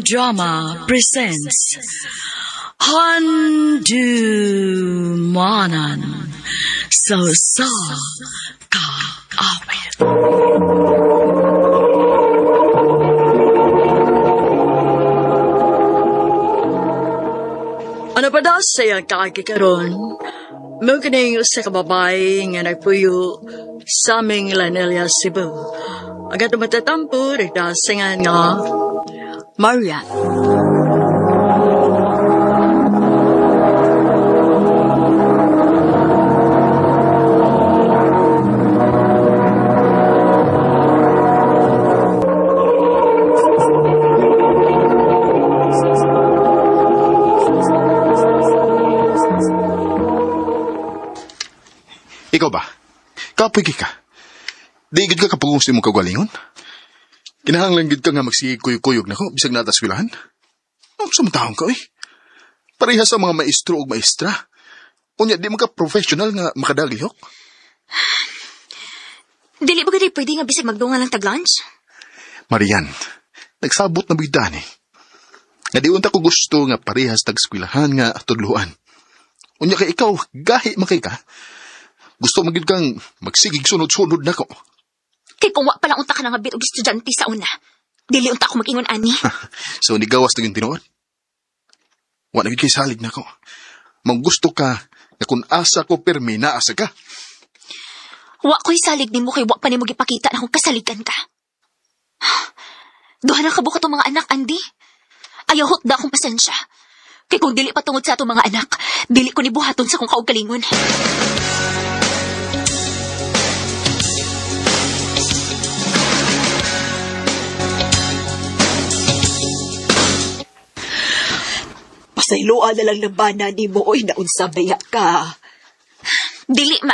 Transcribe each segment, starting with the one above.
Drama presents Handumanan sa Sa Kaawit. Ano pa daw sa iyang kaagi karon? Mo kining usa ka babae nga nagpuyo sa aming Lanelia, Cebu. Ang atong matatampo, nagdasingan nga Marian. Ikaw ba? Kapoy ka. Di gid ka kapugong sa imong kagalingon? Kinahanglan gid ka nga magsigig kuyog-kuyog nako bisag naa ta eskwelahan. Ang sumtaon ka oy. Pareha sa mga maestro ug maestra. Unya di man ka professional nga makadaglihok. Dili ba gani pwede nga bisag magdungan lang tag-lunch? Marian, nagsabot na bigda ni. Nga di unta ko gusto nga parehas tag-eskwelahan nga tudloan. Unya kay ikaw, gahi man kay ka. Gusto man gid kang magsigig sunod-sunod nako. Kay kung wa pa lang unta ka nang habit og estudyante sa una. Dili unta ako mag-ingon ani. So nigawas na yung tinuod. Wa na gyud kay salig nako. Manggusto ka nga kung asa ko pirmi naasa ka. Wa ko'y salig nimo kay wa pa nimo gipakita na kung kasaligan ka. Duha na kabuok atong mga anak, Andy. Ayaw hutda akong pasensya. Kay kung dili pa tungod sa atong mga anak, dili ko ni buhaton sa kong kaugalingon. Pasayloa na lang ng bana nimo, oy, naunsa baya ka. Dili, ma.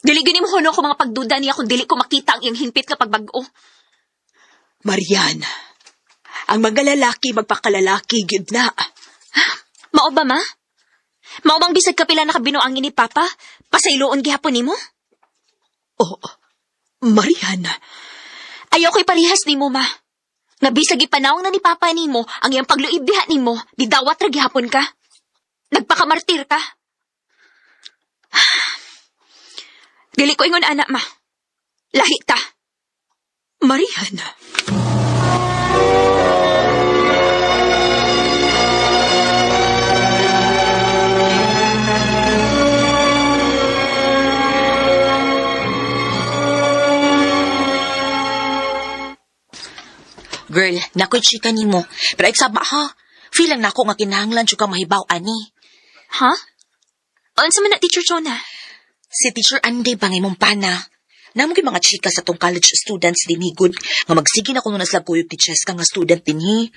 Dili gani mo huno ko mga pagduda niya kung dili ko makita ang iyang hinpit nga pagbag-o. Marian, ang mga lalaki magpakalalaki gyud na. Mao ba, ma? Mao bang bisag kapila na kabinuangin ni Papa? Pasayloon gihapon nimo? Oh, Marian, Ayaw ko'y parihas nimo, ma. Nga bisag ipanawang na ni Papa nimo ang iyang pagluib diha nimo, di dawat ra gihapon ka. Nagpakamartir ka. Dili ko ingon ana, ma. Lahi ta. Marian. Girl, nakoy chika nimo. Pero iksama ha. Feel lang nako nga kinahanglan jud ka mahibaw ani. Ha? Unsa man na, Teacher Jonah? Si Teacher Andy bang imong pana. Namo gyud mga chika sa tong college students dinhi good nga magsige na kuno na sila kuyog ni Cheska nga student dinhi.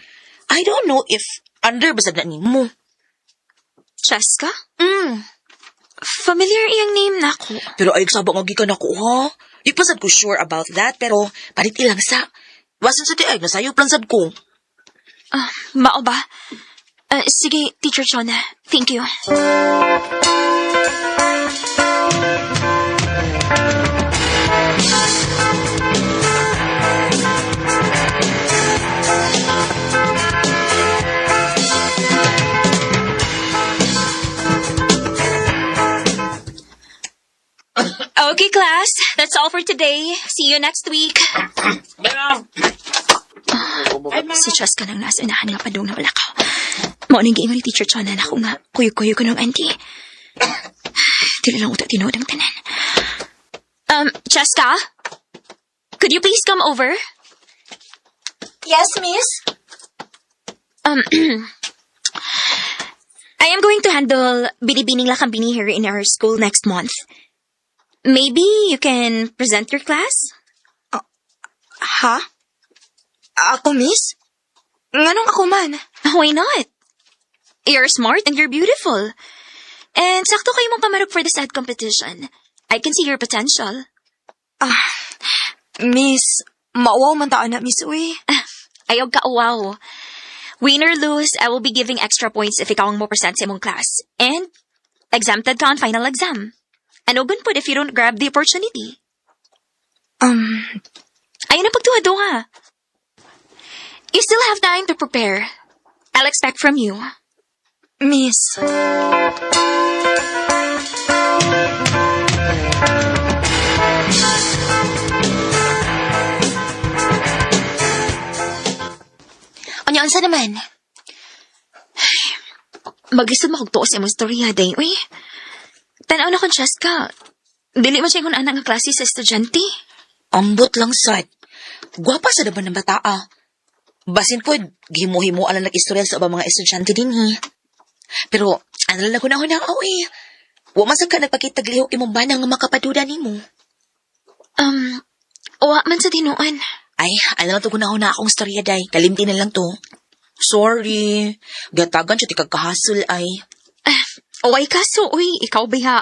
I don't know if under basag na nimo. Cheska? Familiar iyang name nako. Pero ay saba nga gikan ako ha. Di pa sad ko sure about that pero palit ilang sa. Wasan sa tiay nasayop lang sad ko. Ah, mao ba? Ah, sige, Teacher Jonah. Thank you. Okay, class. That's all for today. See you next week. Si Cheska nang nasa unahan nga padung na wala ka. Mao nang giingon ni Teacher Chana na ako nga kuyog-kuyog ko ng auntie. Dili lang uta tinuod ang tanan. Cheska? Could you please come over? Yes, miss? I am going to handle Binibining Lakambini here in our school next month. Maybe you can present your class? Ha? Ako, miss? Nganong ako man? Why not? You're smart and you're beautiful. And sakto kayo mong pamarog for the sad competition. I can see your potential. Miss, mauwaw man taan na, miss, uy. Ayaw ka, wow. Win or lose, I will be giving extra points if ikaw ang mo present sa imong class. And exempted ka on final exam. Ano gun pud if you don't grab the opportunity? Ayaw na pagduha-duha. You still have time to prepare. I'll expect from you. Miss. Unya, unsa naman? Maglisod mo kog tuos imong istorya, day, uy. Tanaw na kong Cheska. Dili man siya kung anak nga klase sa estudyante. Ambot lang sad. Gwapa sa daban ng bataa. Basin pod, gihimo-himo lang nag-istorya sa ubang mga estudyante dinhi. Pero, ano lang ko na huna eh. Wa man sad ka nagpakitag lihok imong bana nga makapaduda nimo. Wa man sa tinuan. Ay, ano lang to na akong istorya day. Kalimti na lang to. Sorry. Gatagan siya ti kagkahasol ay. Uway kaso, uy, ikaw biha.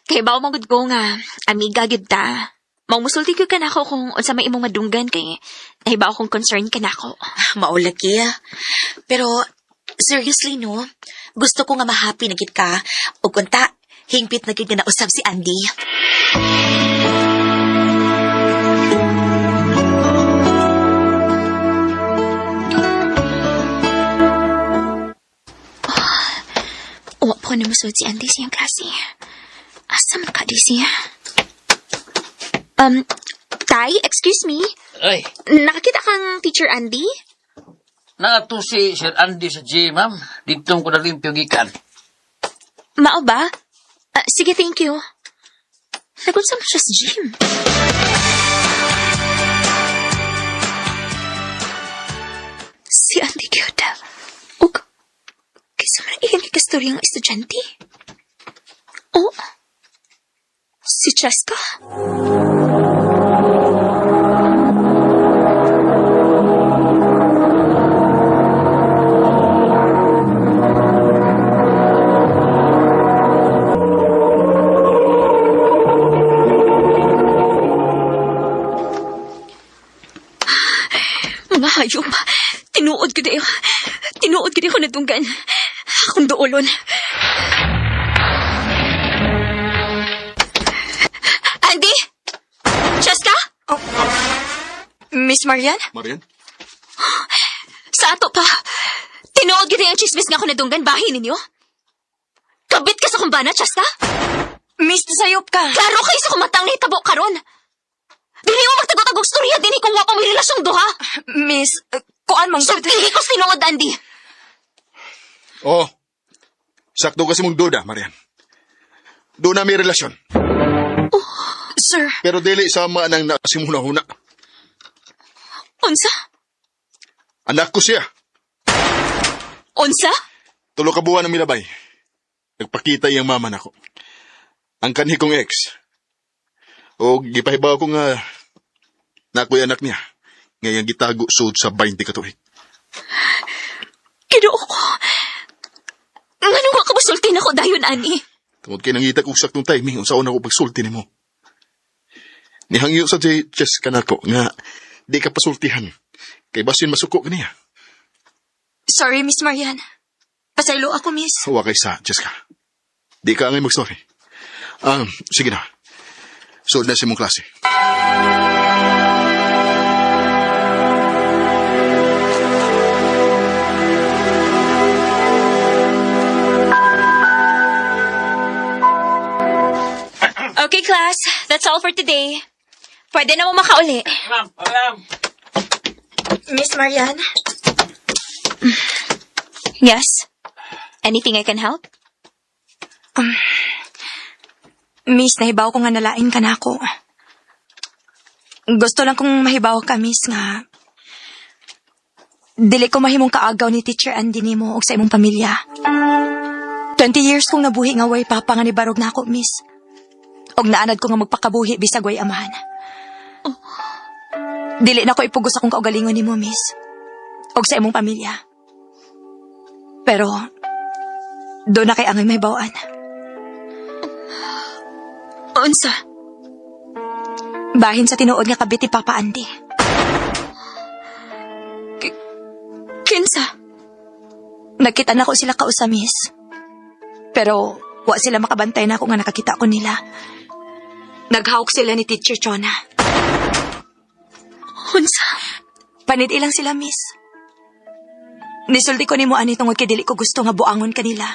Kay bawo magud ko nga, amiga gyud ta. Maumusulti gyud ka nako kung unsa may imong madunggan kay nahibaw kong concern ka nako. Maulaki. Pero, seriously no, gusto ko nga ma-happy na gid ka. Ug unta, hingpit na gid nga nausab si Andy. Wa po na musulti si Andy siyang klase. Asa man ka di siya? Tay, excuse me. Ay, Nakakita kang Teacher Andy? naato si Sir Andy sa gym, ma'am. Dito ko nalimpyo gikan. Mao ba? Ah, sige, thank you. Nagunsa man siya sa gym. Si Andy Kyoda. Ug, kaysa man iyang ikastorya ng estudyante. Oh, si Cheska? Mga hayop. Tinuod ko dayo. Tinuod ko dayo nadunggan. Akong duolon. Andy! Cheska? Miss Marian? Marian? Sa ato pa. Tinuod gyud ang chismis nga ako nadunggan bahin ninyo. Kabit ka sa kumbana, Cheska? Miss, nasayop ka. Klaro kayo sa kumatang nahitabo karon. Dili mo magtagotagog storya dinhi kung wa pa may relasyong duha. Miss, kuan mang Sultihi ko sa tinuod, Andy. Oo. Sakto kasi mong duda, Marian. Doon na may relasyon. Sir, Pero dili sama nang nasimuna-huna. Unsa? Anak ko siya. Unsa? Tulo ka buwan ang milabay. Nagpakita iyang mama nako. Ang kanhi kong ex. O gipahibaw ko nga nakoy anak niya. Ngayang gitago sud sa 20 ka tuig. Ginoo ko. Ngano nga kamusulti na ko dayon, ani? Tungod kay nangita kog saktong timing unsaon ako pagsulti nimo. Nihangyo sa Jessica nako nga di ka pasultihan. Kay basin masuko kaniya. Sorry, Miss Marian. Pasaylo ako, Miss. Wa kay sa Jessica. Di ka angay magsorry. Sige na. Suod na sa imong klase. Okay, class. That's all for today. Pwede na mo makauli. Ma'am, ma'am. Miss Marian? Yes? Anything I can help? Miss, nahibaw ko nga nalain ka na ako. Gusto lang kong mahibaw ka, Miss, nga dili ko mahimong kaagaw ni Teacher Andy nimo og sa imong pamilya. 20 years kong nabuhi nga way papa nga nibarog na ako, Miss. Og naanad ko nga magpakabuhi bisag way amahan. Dili na ko ipugos akong kaugalingon nimo, Miss. Og sa imong pamilya. Pero doon na kay angay may bawaan. Unsa? Bahin sa tinuod nga kabit ni Papa Andy. Kinsa? Nagkita na ko sila kausa, miss. Pero wa sila makabantay na ako nga nakakita ko nila. Naghawk sila ni Teacher Chona. Unsa? Panid ilang sila, miss. Nisulti ko nimo ani tungod kay dili ko gusto nga buangon kanila.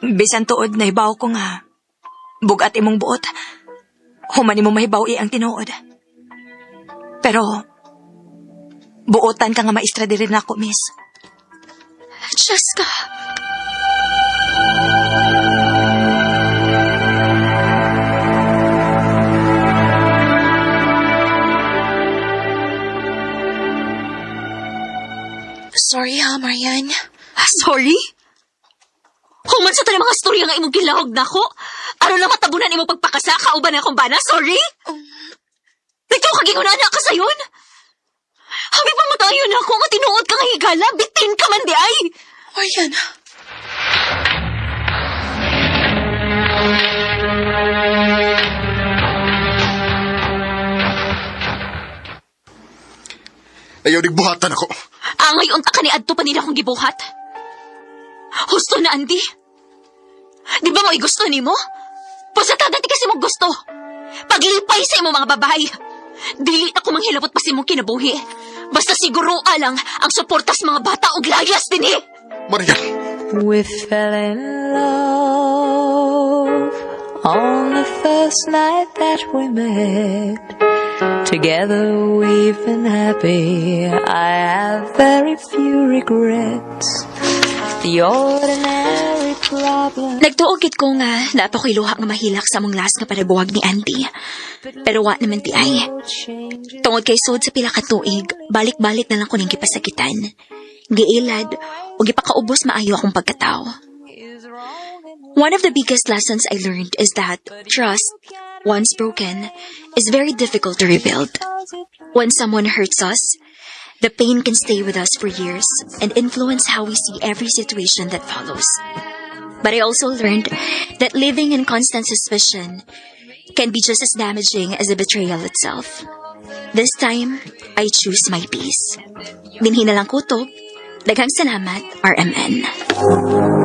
Bisan tuod nahibaw ko nga bugat imong buot. Human nimo mahibaw ang tinuod. Pero buotan ka nga maestra diri nako, miss. Cheska. Sorry ha, Marian. Sorry? Human sa tanang mga storya nga imong gilahog nako. Aron lang matabunan imong pagpakasa kauban akong bana, sorry? Ikaw kagingunan na ka sayon. Habi pa mo tayo na ako nga tinuod ka nga higala, bitin ka man di ay. Marian. Ayaw digbuhatan ako. Angay unta ka ni adto pa nila akong gibuhat. Husto na, Andy. Di ba mo'y gusto nimo? Pusa tagati kasi mo gusto. Paglipay sa imong mga babae. Dili ako manghilabot pa sa imong kinabuhi. Basta siguro alang ang suporta sa mga bata og layas din eh. Marian, We fell in love on the first night that we met. Together we've been happy. I have very few regrets. The ordinary problem. Nagtuo gid ko nga naa pa ko'y luha nga mahilak sa among last nga panabuwag ni Andy. Pero wa naman di ay. Tungod kay sud sa pila ka tuig, balik-balik na lang ko ning gipasakitan. Giilad o gipakaubos maayo akong pagkatao. One of the biggest lessons I learned is that trust, once broken, is very difficult to rebuild. When someone hurts us, the pain can stay with us for years and influence how we see every situation that follows. But I also learned that living in constant suspicion can be just as damaging as the betrayal itself. This time, I choose my peace. Dinhi na lang kutob. Daghang salamat, RMN.